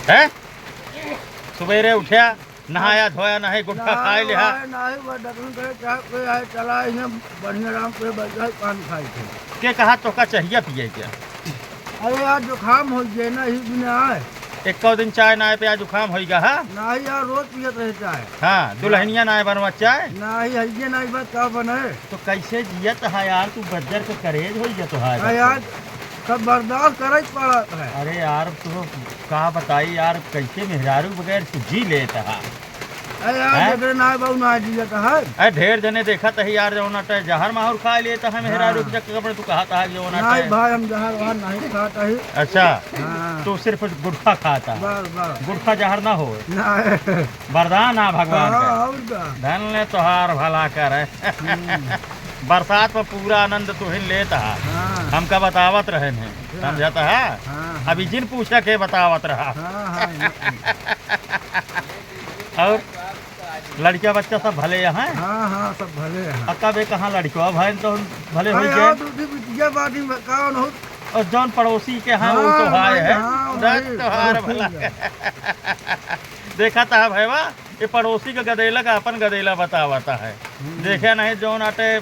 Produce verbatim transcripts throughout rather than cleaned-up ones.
हैं? सुबेरे उठ्या, नहाया धोया नहीं, गुटखा खाए लिहा। नहीं, नहीं, बस दर्शन करे, चाहे कोई आए, चला, इन्हें बढ़िया आराम से बैठा है, पान खाए थे। के कहा तोहका चाहिए पिए के? अरे यार, जुकाम होइ गया ना, ही बिना आए। एको दिन चाय ना आए पे आज जुकाम होइ गया, हाँ? नहीं यार, रोज पियत रहे चाय। हाँ, दुल्हनिया ना आए बनवा चाय? नहीं, है ये नहीं, बस का बने? तो कैसे जियत है यार, तू बज्जर के करेज होइ गया तो है हाँ बस। यार, सब बर्दाश्त करे पड़त है। अरे यार, तू का बताई यार, कैसे मेहरारू बगैर तू जी लेत हा? अरे यार, हैं? जेकरे नाय बाऊ ना जियत है। अरे ढेर जने देखत है यार, जौन अटे जहर माहुर खा लेत है मेहरारू हाँ। के चक्कर में, तू कहत है जौन नाय अटे। भाई, हम जहर वहर नहीं खात है। अच्छा, हाँ। तू सिर्फ गुटखा खाता है। बस, बस। गुटखा जहर ना हो। ना। वरदान है भगवान हाँ, का। और का? धन ले तोहार भला करे। हम्म। बरसात में पूरा आनंद तुहिन लेत हा। हाँ। हमका बतावत रहन है, अच्छा। समझत हा? हाँ, हाँ। अभी जिन पूछा के बतावत रहा। हाँ, हाँ, हाँ। और लड़किया बच्चा सब भले हैं? हाँ, हाँ, सब भले हैं। अक्का बे कहाँ लड़किया भाई तो भले हो अरे गए? यार, दूसरी बिटिया बाटी में का न हो? और जौन पड़ोसी के हैं, वो हाँ, तो भाई भाई, है। हाँ, रख भाई, तोहार पड़ोसी भला। है। देखा था भैया, ये पड़ोसी के गदेला का अपन गदेला बतावता है। हम्म। देखे नहीं जौन आटे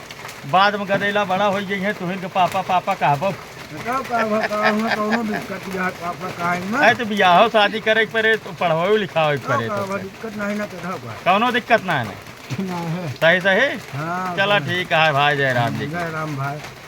बाद में गदेला बड़ा होइ जइहे, तुहिन के पापा, पापा कहबो। बताओ का भा, का हुआ, कौनो दिक्कत या पापा का है ना? अरे तो बियाहो शादी करे के परे, तो पढ़वावे लिखावे के हाँ, परे का तो भा, से। दिक्कत नहीं ना, कथा का। कौनो दिक्कत ना है ना? ना है। सही, सही? हाँ, चला बस। ठीक है भाई, जय राम जी की। जय राम भाई।